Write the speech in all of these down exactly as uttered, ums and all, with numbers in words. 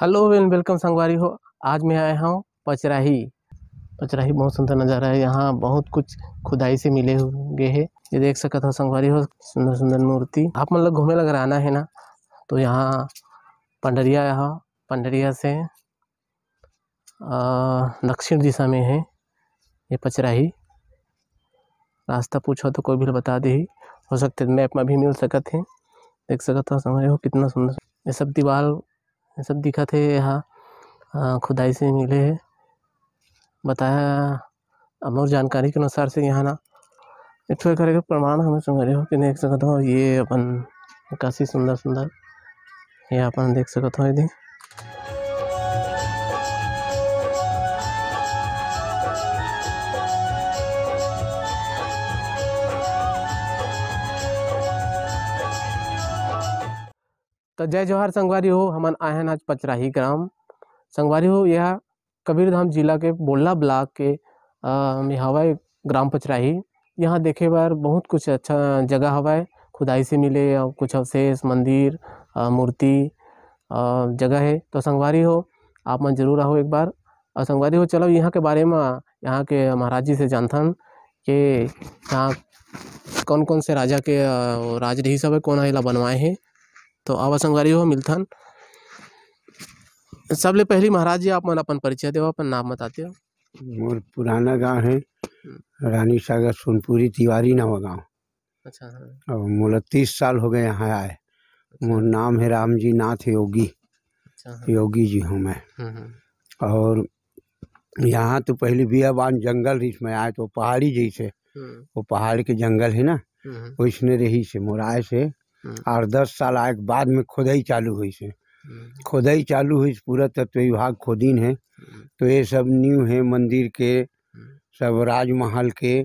Hello and welcome संगवारी हो। आज मैं आए हूँ पचराही। पचराही बहुत सुंदर नज़ारा है। यहाँ बहुत कुछ खुदाई से मिले हुए गे हे। ये देख सकत हो संगवारी हो, सुंदर सुंदर मूर्ति। आप मन ला घूमे ला अगर आना है ना, तो यहाँ पंडरिया, यहाँ पंडरिया से अ, दक्षिण दिशा में है ये पचराही। रास्ता पूछो तो कोई भी बता देही, हो सकथे map में भी मिल सकत हे। देख सकत हो संगवारी हो, कितना सुंदर ये सब दीवाल, ये सब दिखत हे। यहाँ अ, खुदाई से मिले हे, बताया अब मोर जानकारी के अनुसार से यहाँ ना एक ठो एकर के प्रमाण हमें संगवारी हो कि देख सकत हो, ये अपन निकासी सुंदर सुंदर, ये अपन देख सकत हो यदि। तो जय जोहार संगवारी हो, हमन आए हन आज पचराही ग्राम। संगवारी हो, यह कबीरधाम जिला के बोड़ला ब्लॉक के, अ, में हवय ग्राम पचराही। यहाँ देखे बर बहुत कुछ अच्छा जगह हवय, खुदाई से मिले अउ कुछ अवशेष, मंदिर, अ, मूर्ति, अ, जगह हे। तो संगवारी हो, आप मन जरूर आहो एक बार। अउ संगवारी हो, चलो यहाँ के बारे में, यहाँ के महाराज जी से जानथन कि यहाँ कौन कौन से राजा के, अ, राज रहिस हवय, कौन ह एला बनवाए हे। तो आवा संगवारी हो, मिलथन। सबले पहली महाराज जी, आप मन अपन परिचय देव, अपन नाम बता देव। मोर पुराना गांव है हम्म। रानी सागर सोनपुरी तिवारी नवा गांव। अच्छा, हाँ। और मोला तीस साल हो गए यहाँ आए। अच्छा। मोर नाम है राम जी नाथ योगी। अच्छा, हाँ। योगी जी हूँ मैं। हम्म, हम्म। और यहाँ तो पहले बियाबान जंगल रहिस, मैं आए तो पहाड़ी जैसे, हम्म। वो पहाड़ के जंगल है ना, हम्म, हम्म। वैसने रहिस हे। मोर आए से हम्म। आठ दस साल आए के बाद में खोदाई चालू हुई से। हम्म। खोदाई चालू हुई से, पूरा तत्व विभाग खोदिन है। हम्म। तो ये सब नींव है मंदिर के, हम्म। सब राजमहल के,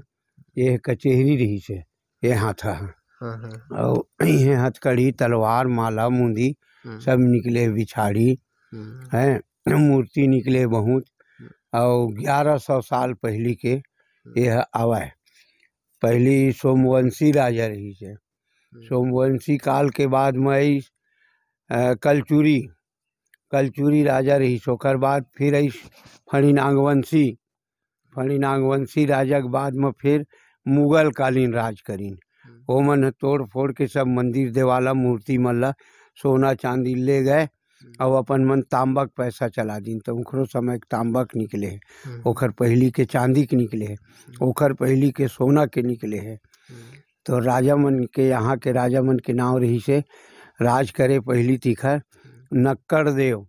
ये कचेहरी रहिस हे, ये हाथा। हाँ, हाँ। और ये हथकड़ी, तलवार, माला, मुंदी, हम्म। सब निकले, बिछाड़ी, हम्म। हैं, मूर्ति निकले बहुत। हम्म। और ग्यारह सौ साल पहली के हम्म। ये आवय। पहली सोमवंशी राजा रहिस हे। हम्म। सोमवंशी काल के बाद में आइस, अ, कलचुरी, कलचुरी राजा रहिस। ओकर बाद फिर आइस फणिनागवंशी, फणिनागवंशी राजा के बाद में फिर मुगल कालीन राज करिन। हम्म। ओमन ह तोड़ फोड़ के सब मंदिर देवाला मूर्ति मन ला सोना चांदी ले गए, हम्म। अउ अपन मन तांबा के पैसा चला दिन, तो उखरो समय के तांबा के निकले हे, हम्म। ओखर पहली के चांदी के निकले हे, हम्म। ओखर पहली के सोना के निकले हे। हम्म। तो राजा मन के, यहाँ के राजा मन के नाम रहिस हे, राज करे पहली तिखर हम्म। नक्कड़ देव,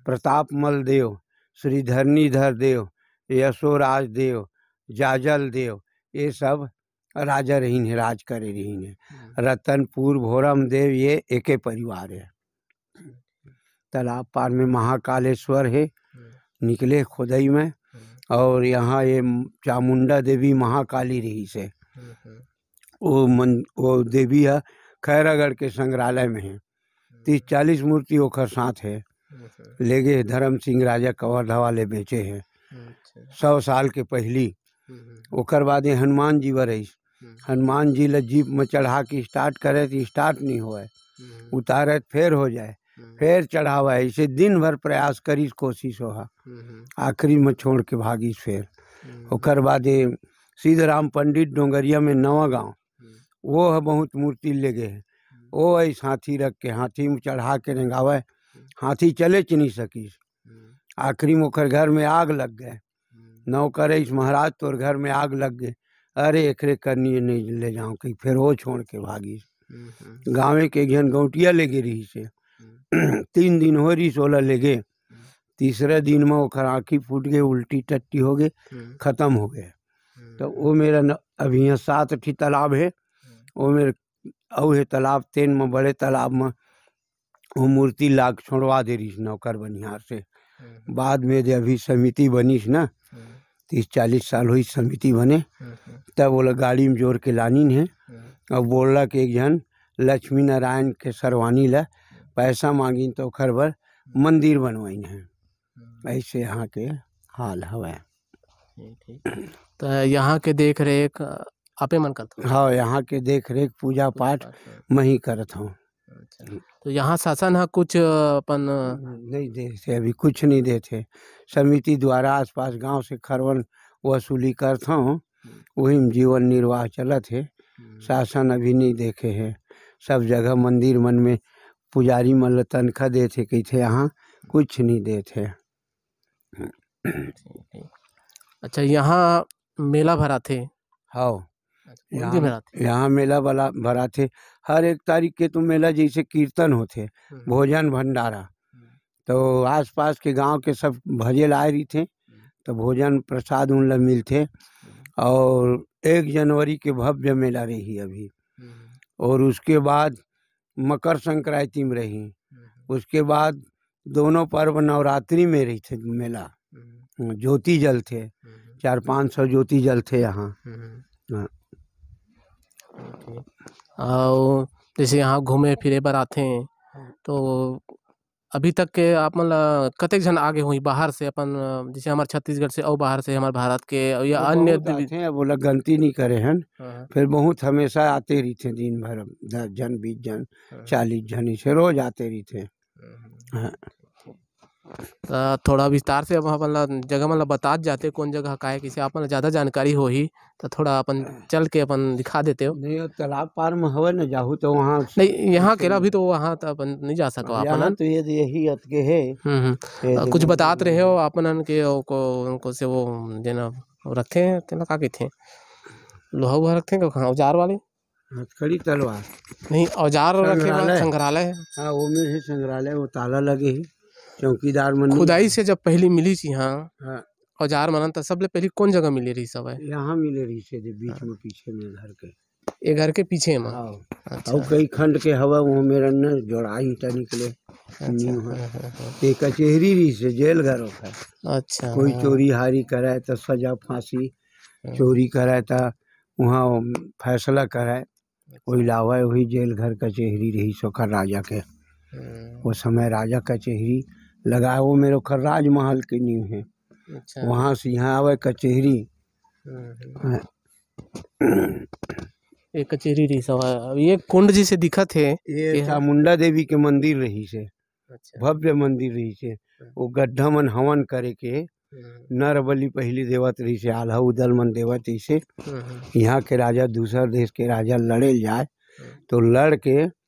प्रताप मल देव, श्री धरणीधर देव, यशोराज देव, जाजल देव, ये सब राजा रहिन हे, राज करे रहिन हे। हम्म। रतनपुर, भोरम देव, ये एके परिवार हे। हम्म। तालाब पार में महाकालेश्वर हे, हम्म। निकले खोदई में। हम्म। और यहाँ ये चामुंडा देवी महाकाली रहिस हे। हम्म, हम्म। वो मन, वो देवी ह खैरागढ़ के संग्रहालय में हे। हम्म। तीस चालीस मूर्ति ओखर साथ हे। हम्म, हम्म। लेगे हे धर्म सिंह राजा कवर्धा वाले बेचे हे। अच्छा। सौ साल के पहली। हम्म, हम्म। ओकर बाद ये हनुमान जी बर आइस। हम्म। हनुमान जी ला जीप में चढ़ा के start करे तो start नहीं होए, हम्म। उतारे तो फेर हो जाए, हम्म। फेर चढ़ावे, ऐसे दिन भर प्रयास करिस, कोशिश होहा। हम्म, हम्म। आखिरी में छोड़ के भागिस फेर। हम्म। ओकर बाद ये सीधराम पंडित डोंगरिया में नवा गांव, हम्म। वो ह बहुत मूर्ति लेगे हे। हम्म। वो ऐस हाथी रख के, हाथी में चढ़ा के रेंगावे, हम्म। हाथी चले च नहीं सकिस। हम्म। आखिरी में ओकर घर में आग लग गए। हम्म। नौकर आइस, "महाराज, तोर घर में आग लग गए।" "अरे, एकरे करनी नहीं ले जाऊं कहीं।" फिर वो छोड़ के भागिस। हम्म, हम्म। गाँवे के एक झन गौंटिया लेगे रहिस हे। हम्म। तीन दिन हो रहिस ओला लेगे। हम्म। तीसरे दिन में ओकर आँखी फूट गए, उल्टी टट्टी हो गए, हम्म। खत्म हो गए। हम्म। तो वो मेरा न-, अभी यहाँ सात ठी तालाब हे। हम्म। वो मेरे, अउ हे तालाब, तेन में, बड़े तालाब में वो मूर्ति लाग छोड़वा दे रहिस नौकर बनिहार से। हम्म। बाद में जे अभी समिति बनिस ना, हम्म। तीस चालीस साल होइस समिति बने, हम्म, हम्म। तब ओला गाड़ी में जोर के लानिन हे। हम्म। अउ बोलला के एक झन लक्ष्मी नारायण के सरवानी ला पैसा मांगिन, तो ओखर बर मंदिर बनवाइन हे। हम्म। ऐसे यहाँ के हाल हवय। ठीक, ठीक। त यहाँ के देख रेख आपे मन करत हो? हाँ, यहाँ के देख रेख, पूजा पूजा पाठ पाठ, हाँ। मैं ही करत हूँ। अच्छा। तो यहाँ शासन ह कुछ, अ, अपन, अ, नहीं देथे, अभी कुछ नहीं देथे। समिति द्वारा आसपास गांव से खरवन वसूली करथों, वही में जीवन निर्वाह चलत हे। हम्म। शासन अभी नहीं देखे हे। सब जगह मंदिर मन में पुजारी मन ल तनखा देथे, कहिथे, यहाँ कुछ नहीं देथे। ठीक, ठीक। अच्छा, यहाँ मेला भराथे? हाँ। अच्छा, कौन यहाँ, दिन भराथे? यहाँ मेला वाला भराथे। हर एक तारीख के तो मेला जैसे कीर्तन होथे, हम्म। भोजन भंडारा। हम्म। तो आसपास के गांव के सब भजे ल आए रहिथे, हम्म। तो भोजन प्रसाद उन ल मिलथे। हम्म। और एक जनवरी के भव्य मेला रही अभी। हम्म। और उसके बाद मकर संक्रांति में रही। हम्म। उसके बाद दोनों पर्व नवरात्रि में रहिथे मेला। हम्म। ज्योति जलथे, हम्म। चार पाँच सौ ज्योति जलथे यहाँ। हम्म। हाँ। ठीक। अउ जैसे यहाँ घूमे फिरे बर आथे, हाँ। तो अभी तक के आप मन ला कतेक झन आगे होही बाहर से अपन, अ, जैसे हमर छत्तीसगढ़ से अउ बाहर से हमर भारत के अउ या अरे अन्य बहुत दिल्ली? आथे, अब ओला गनती नहीं करे हन, हाँ, हाँ। फिर बहुत हमेशा आते रहिथे दिन भर, दस झन, बीस झन, हाँ। चालीस झन, इसे रोज आते रहिथे। हम्म। हाँ। त थोड़ा विस्तार से अब हमन ला जगह मन ला बतात जाते, कौन जगह का हे, किसे आप मन ला ज्यादा जानकारी होही, त थोड़ा अपन चल के अपन दिखा देते हो। नहीं, वो तालाब पार में हवे न, जाहू तो वहाँ नहीं, यहाँ के ला भी तो वहाँ त अपन नहीं जा सको आप यहाँ मन। तो ये, यही अतके हे। हम्म, हम्म। ये अ, कुछ देखो। बतात रहे हो आप मन के, ओ को, उनको से वो जेना रखे हैं, तेला का कहते हैं? लोहा वोहा रखते हैं, कहाँ औजार वाले? हथकड़ी तलवार। नहीं, औजार रखे वाला संग्रहालय। संग्रहालय है। हाँ, वो में है संग्रहालय, वो ताला लगे है, चौकीदार मन नहीं खुदाई आए। से जब पहली मिली थी, हाँ, हाँ। औजार मन त सबले पहली कौन जगह मिले रही सब है? यहाँ मिले रही से, जे बीच हाँ। में पीछे में घर के। ये घर के पीछे में? हाँ। अच्छा। और कई खंड के हवा, वो मेरा न जोड़ा ईंटा निकले। अच्छा, नींव है। हाँ, हाँ, हाँ। ये कचहरी रही से, जेल घर होता है। अच्छा, कोई हाँ। चोरी हारी कराए तो सजा फांसी, हाँ। चोरी कराए तो वहाँ फैसला कराए। कोई लावे, वही जेल घर कचहरी रही सोखर राजा के। हम्म। वो समय राजा कचहरी लगाए, वो मेरे ओखर राजमहल के नींव है। अच्छा। वहाँ से यहाँ आवे कचहरी। हम्म, हम्म। हाँ। ये कचहरी रही सब है। अब ये कुंड जैसे दिखत है, ये ये है चामुंडा देवी के मंदिर रही से। अच्छा। भव्य मंदिर रहिसे। हम्म। वो गड्ढा मन हवन करे के हम्म। नर बलि पहिली देवत रहिसे, आल्हा उदल मन देवत रहिसे। हम्म, हम्म। यहाँ के राजा दूसर देश के राजा लड़े ल जाए, हम्म। तो लड़ के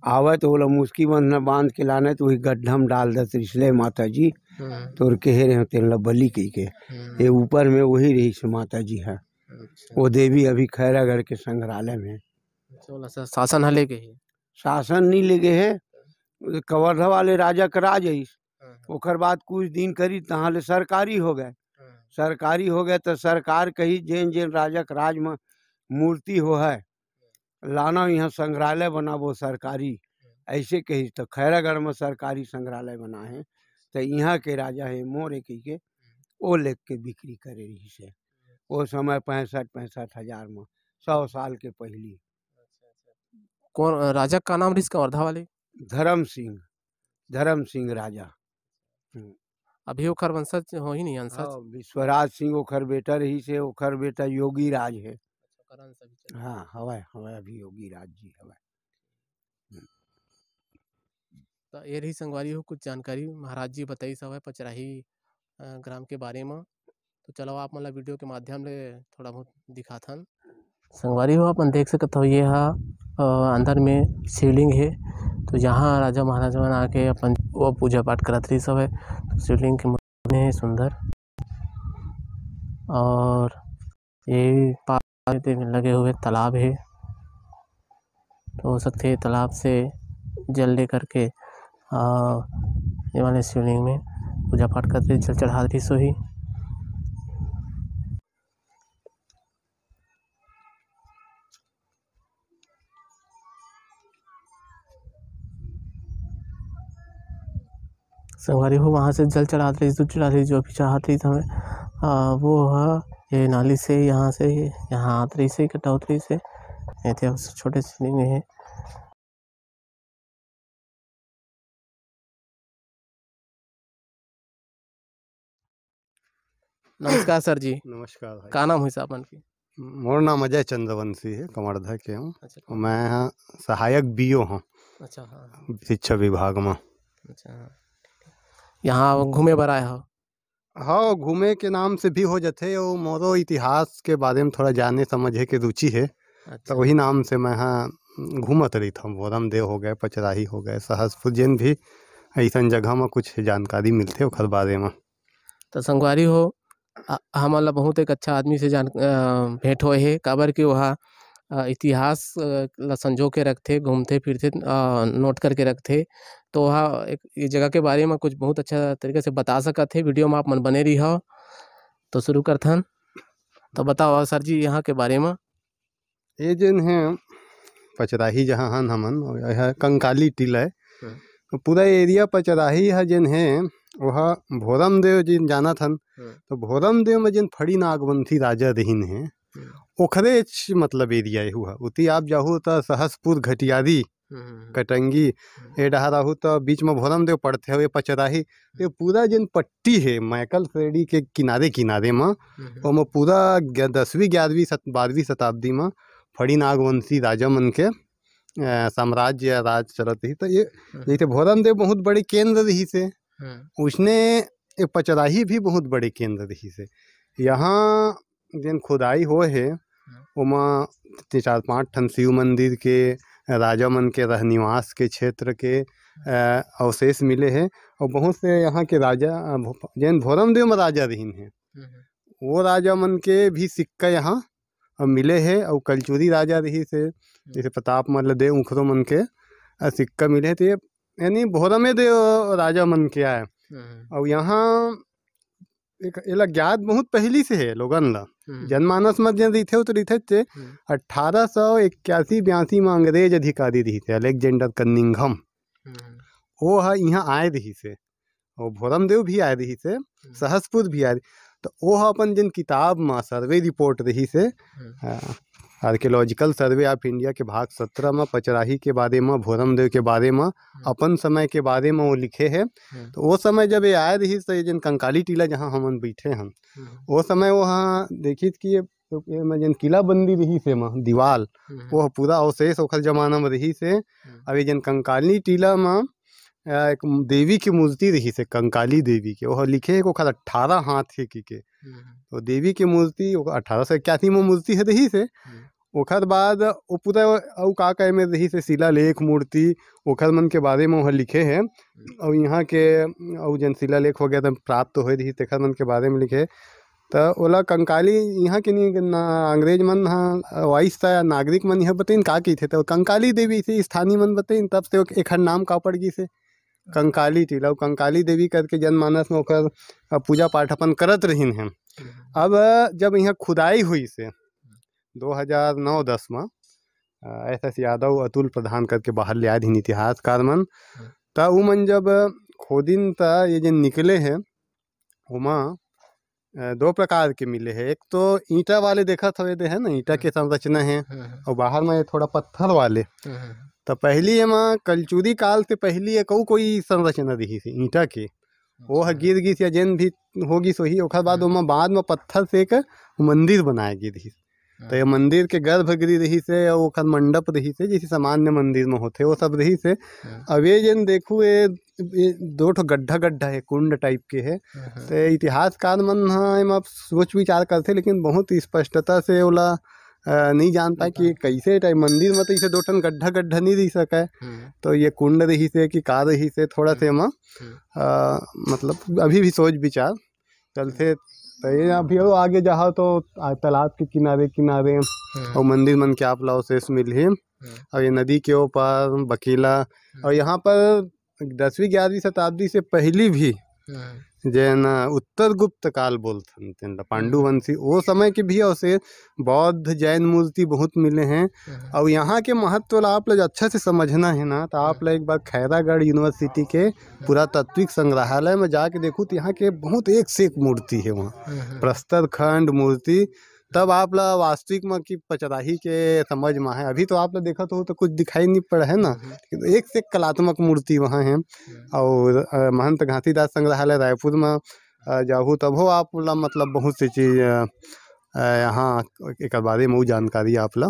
आवे तो ओला मुस्की बंधना बांध के लाने, तो वही गड्ढा में डाल देत रहिस, "ले माता जी, हम्म। तोर कहे रहे तेन ला बलि कहि के।" हम्म। ये ऊपर में वही रहिस माता जी है। अच्छा। वो देवी अभी खैरागढ़ के संग्रहालय में। अच्छा, ओला सा-, शासन ह लेके हे? शासन नहीं लेगे हे, कवर्धा वाले राजा के राज आइस। हाँ, हाँ। ओकर बाद कुछ दिन करी, तहाँ ले सरकारी हो गए। हाँ। सरकारी हो गए, तो सरकार कही, "जेन जेन राजा के राज में मूर्ति हो है, लाना यहाँ संग्रहालय बनाबो सरकारी।" हाँ। ऐसे कही, तो खैरागढ़ में सरकारी संग्रहालय बना है, तो यहाँ के राजा है मोरे कही के, वो लेके बिक्री करे रही से। वो समय पैंसठ, पैंसठ हजार में, सौ साल के पहली। अच्छा, अच्छा। कौन, अ, राजा का नाम रहिस कवर्धा वाले? धर्म सिंह, धर्म सिंह राजा। हम्म। अभी ओखर वंशज होही नहीं, अंशज? हाँ, विश्वराज सिंह ओखर बेटा रहिस हे, ओखर बेटा योगी राज हे। अच्छा, ओकर अंश अभी चलत हे। हाँ, हवय, हवय, अभी योगी राज जी हवय। हम्म। त ए रही संगवारी हो कुछ जानकारी महाराज जी बताइस हवय पचराही, अ, ग्राम के बारे म। तो चलो आप मन ला video के माध्यम ले थोड़ा बहुत दिखाथन। संगवारी हो, अपन देख सकत हो, ये हा, अ, अंदर में शिवलिंग हे। तो जहाँ राजा महाराजा मन आके अपन वो पूजा पाठ करत रहिस हवय, तो शिवलिंग के मूर्ति हे सुंदर। और ये पास में लगे हुए तालाब हे, तो हो सकथे तालाब से जल लेकर के, आ, ये वाले शिवलिंग में पूजा पाठ करते, जल चढ़ा रहिस होही। संगवारी हो, वहाँ से जल चढ़ात रहिस, दूध चढ़ात रहिस, जो भी चढ़ात रहिस हमें, आ, वो ह ये नाली से, यहाँ से, यहाँ आत रहिस हे, इकट्ठा होत रहिस हे। ये थे छोटे शिवलिंग हे। नमस्कार सर जी। नमस्कार भाई। का नाम होइस आपन के? मोर नाम अजय चंद्रवंशी हे, कवर्धा के हूँ। अच्छा। मैं यहाँ सहायक B O हूँ। अच्छा, हाँ, हाँ। शिक्षा विभाग म। अच्छा, हाँ। यहाँ घूमे बर आए हो? हाँ, घूमे के नाम से भी हो जाथे, अउ मोरो इतिहास के बारे में थोड़ा जाने समझे के रुचि हे, अच्छा। तो वही नाम से मैं हा घूमत रहिथौं। भोरमदेव हो गए, पचराही हो गए, सहसपुर, जेन भी अइसन जगह म कुछ जानकारी मिलथे ओखर बारे म। तो संगवारी हो, अ, हमन ला बहुत एक अच्छा आदमी से जान-, अ, भेंट होए हे, काबर कि ओहा, अ, इतिहास, अ, ला संजो के रखथे, घूमथे फिरथे, अ, नोट करके रखथे। तो ओहा एक, ये जगह के बारे म कुछ बहुत अच्छा तरीका से बता सकत हे। वीडियो म आप मन बने रहिहव। तो शुरू करथन। तो बताओ सर जी, यहाँ के बारे म। ये जेन हे पचराही, जहाँ हन हमन, यह कंकाली टीला हे। हम्म। तो पूरा एरिया पचराही ह जेन हे, वह भोरमदेव जिन जानत हन। हम्म। तो भोरमदेव में जेन फड़ी नागवंशी राजा रहिन हे, हम्म। ओखरेच मतलब एरिया एहू ह। उती आप जाहू त सहसपुर, घटियारी, हम्म, हम्म, हम्म। कटंगी, हम्म। ए डहर आहू त बीच म भोरमदेव पड़थे, हवे पचराही। ये पूरा जेन पट्टी हे मैकल श्रेणी के किनारे किनारे म, हम्म, हम्म। ओमा पूरा ग्या-, दसवीं ग्यारहवीं शत-, बारहवीं शताब्दी म फड़ी नागवंशी राजा मन के, अ, साम्राज्य या राज चलत रहिस। त ये हम्म। जैसे भोरमदेव बहुत बड़े केंद्र रहिस हे, हम्म। उसने ये पचराही भी बहुत बड़े केंद्र रहिस हे। यहाँ जेन खुदाई होए हे, हम्म। ओमा ते चार पांच ठन शिव मंदिर के, राजा मन के रहनिवास के क्षेत्र के, अ, अवशेष मिले हे। और बहुत से यहाँ के राजा, अ, भो-, जेन भोरमदेव में राजा रहिन हे, हम्म। वो राजा मन के भी सिक्का यहाँ, अ, मिले हे। और कलचुरी राजा रहिस हे, हम्म। जैसे प्रताप मल्ल देव, उखरो मन के, अ, सिक्का मिले हे। तो ये यानी भोरमे देव राजा मन के आय। हम्म। और यहाँ एक, एला ज्ञात बहुत पहिली से हे लोगन ला। हम्म। जनमानस म जेन रहिथे, वो तो रहिथे चे। हम्म। अठारह सौ इक्यासी बयासी म अंग्रेज अधिकारी रहिथे, अलेक्जेंडर कनिंघम। हम्म। वो ह इहाँ आए रहिस हे, और भोरमदेव भी आए रहिस हे, हम्म। सहसपुर भी आए। तो वो ह अपन जेन किताब म सर्वे रिपोर्ट रहिस हे, हम्म। अ, आर्कियोलॉजिकल सर्वे ऑफ इंडिया के भाग सत्रह म पचराही के बारे म, भोरमदेव के बारे म, हम्म। अपन समय के बारे म वो लिखे हे। हम्म। तो वो समय जब ये आए रहिस, तो ये जेन कंकाली टीला, जहाँ हमन बइठे हन, हम्म। वो समय वो ह देखिस कि ये, ये में जेन किलाबंदी रहिस हे, एमा दीवाल, हम्म। वो पूरा अवशेष ओखर जमाना म रहिस हे। हम्म। अब ये जेन कंकाली टीला म, अ, एक देवी के मूर्ति रहिस हे, कंकाली देवी के, वो लिखे हे कि ओखर अट्ठारह हाथ हे कि के। हम्म। तो देवी के मूर्ति, वो अठारह सौ इक्यासी म मूर्ति हे रहिस हे। हम्म। ओखर बाद वो पूरा अउ का का एमे रहिस हे, शिलालेख, मूर्ति, ओखर मन के बारे म ओह लिखे हे। हम्म। अउ यहाँ के अउ जेन शिलालेख वगैरह प्राप्त होए रहिस, तेखर मन के बारे म लिखे हे। त ओला कंकाली, यहाँ के नहीं, ना, अंग्रेज मन ह, वाइसराय, नागरिक मन ह बतइन का कहिथे, त कंकाली देवी से स्थानीय मन बतइन, तब से ओक-, एखर नाम का पड़ गिस हे, कंकाली टीला। अउ कंकाली देवी करके जनमानस म ओकर, अ, पूजा पाठ अपन करत रहिन हे। हम्म। अब जब यहाँ खुदाई होइस हे, दो हज़ार नौ दस म, अ, एस एस यादव, अतुल प्रधान करके बाहर ले आए रहिन इतिहासकार मन। हम्म। त उ मन जब खोदिन, त ये जेन निकले हे, ओमा, अ, दो प्रकार के मिले हे। एक तो ईंटा वाले देखत हवे दे, है ना, ईंटा के हम्म। संरचना हे, हम्म, हम्म। अउ बाहर म ये थोड़ा पत्थर वाले। हम्म, हम्म। त पहिली एमा कलचुरी काल से पहिली एक अउ कोई संरचना रहिस हे ईंटा के, वो ह अच्छा। गिर गिस या जेन भी हो गिस होही, ओखर बाद हम्म। ओमा बाद म पत्थर से एक मंदिर बनाए गे रिहिस। त ये अच्छा। मंदिर के गर्भगृह रिहिस हे अउ ओखर मंडप रिहिस हे, जइसे सामान्य मंदिर म होथे, वो सब रिहिस हे। हम्म। अब ये जेन देखू, ये, ये दो ठो गड्ढा, गड्ढा हे, कुंड टाइप के हे। हम्म, हम्म। त इतिहासकार मन ह एमा सोच विचार करथे, लेकिन बहुत स्पष्टता से ओला, अ, नइ जान पाए नइ कि पाए। कइसे टाइप मंदिर म तो इसे दो ठन गड्ढा, गड्ढा नइ रहि सकय। हम्म। तो ये कुंड रिहिस हे कि का रिहिस हे, थोड़ा हम्म। से एमा हम्म। अ, मतलब अभी भी सोच विचार चलथे। त ये अभी अउ आगे जाहा तो आ, तालाब के किनारे किनारे हम्म। अउ मंदिर मन के आप ला अवशेष मिलही। हम्म। अउ ये नदी के ओ पार बकेला, हम्म। अउ यहाँ पर दसवीं ग्यारहवीं शताब्दी से पहिली भी हम्म। जेन उत्तर गुप्त काल बोलथन तेन ला, पांडु हम्म। वंशी, ओ समय के भी अवशेष बौद्ध जैन मूर्ति बहुत मिले हे। हम्म। अउ यहाँ के महत्व ला आप ला अच्छा से समझना हे ना, त आप हम्म। ला एक बार खैरागढ़ यूनिवर्सिटी के पुरातात्विक संग्रहालय में जाके देखू, त यहाँ के बहुत एक से एक मूर्ति हे वहाँ। हम्म, हम्म। प्रस्तर खंड मूर्ति, तब आप ला वास्तविक म कि पचराही के समझ म हे। अभी तो आप ला देखत हो तो कुछ दिखाई नहीं पड़ा है ना, हम्म, हम्म। लेकिन एक से एक कलात्मक मूर्ति वहाँ हे। हम्म। और, अ, महंत घासीदास संग्रहालय रायपुर म, अ, जाहू तभो आप ला मतलब बहुत सी चीज, अ, अ, यहाँ एकर बारे में जानकारी आप ला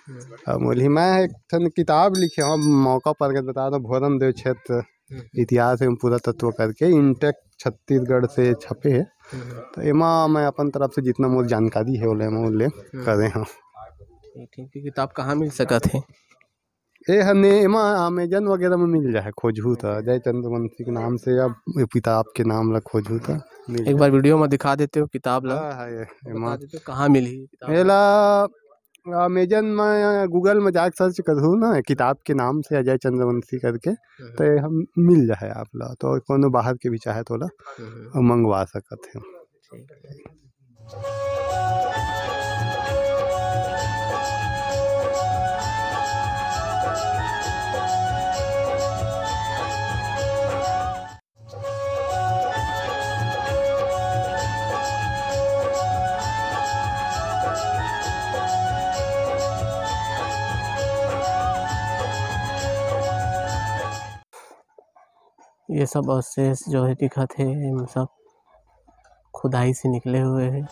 हम्म। अब ओली मैं एक ठन किताब लिखे हंव, मौका पर के बता दो, भोरम देव क्षेत्र हम्म। इतिहास एवं पुरातत्व करके इंटेक छत्तीसगढ़ से छपे हे। हम्म। तो एमा मैं अपन तरफ से जितना मोर जानकारी हे, ओले मैं ओले हम्म। करे हंव। ठीक, ठीक। ये किताब कहाँ मिल सकत हे? ए हने एमा Amazon वगैरह में मिल जाए, खोजहू त जय चंद्रवंशी के नाम से या ये किताब के नाम ला खोजहू त मिल एक जाए। बार वीडियो में दिखा देते हो किताब ला? हाँ, हाँ, ये, बता एमा देते हो कहाँ मिलही किताब? एला Amazon में, Google में जाके सर्च करहू ना किताब के नाम से अजय चंद्रवंशी करके, हम्म। तो ये हम मिल जाए आप ला। तो कोनो बाहर के भी चाहे तो ओला हम्म। मंगवा सकत हे। ठीक है। ये सब अवशेष जो है दिखत हे, ये सब खुदाई से निकले हुए हैं।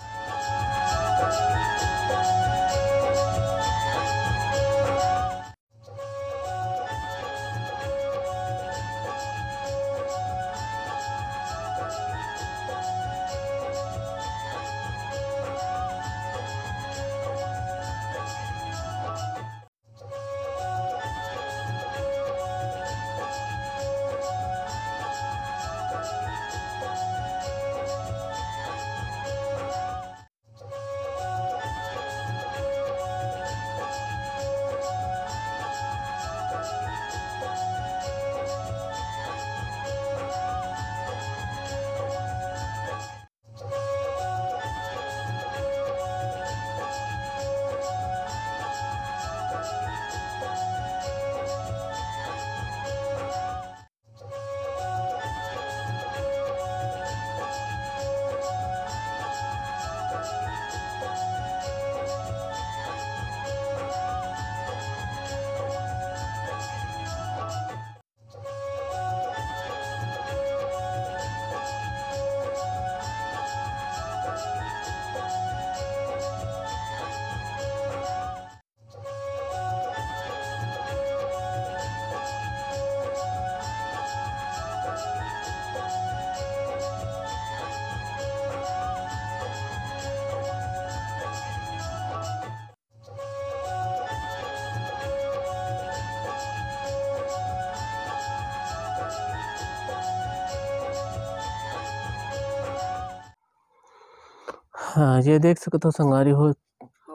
हाँ, ये देख सकत हो संगवारी हो,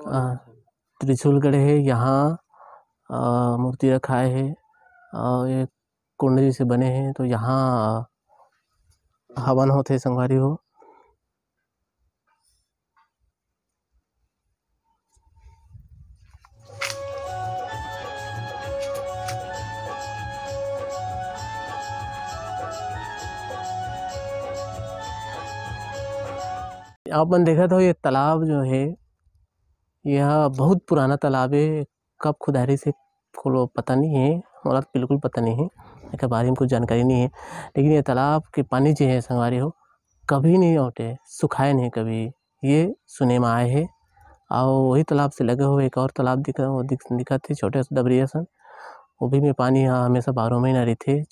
आ, त्रिशूल गड़े हे, यहाँ, आ, मूर्ति रखाए हे, आ, ये कुंड जैसे बने हे, तो यहाँ हवन होथे संगवारी हो। आप मन देखत हो, ये तालाब जो हे, यह बहुत पुराना तालाब हे। कब खुदाई से खोलो पता नहीं है, मोला तो बिल्कुल पता नहीं है, एकर बारे में कुछ जानकारी नहीं है। लेकिन ये तालाब के पानी जो है संगवारी हो, कभी नहीं लौटे, सुखाए नहीं कभी, ये सुने में आए है। और वही तालाब से लगे हुए एक और तालाब दिख, वो दिख, दिखत है छोटे से डबरिया सन, वो भी में पानी यहाँ हमेशा बारह महीना रहते।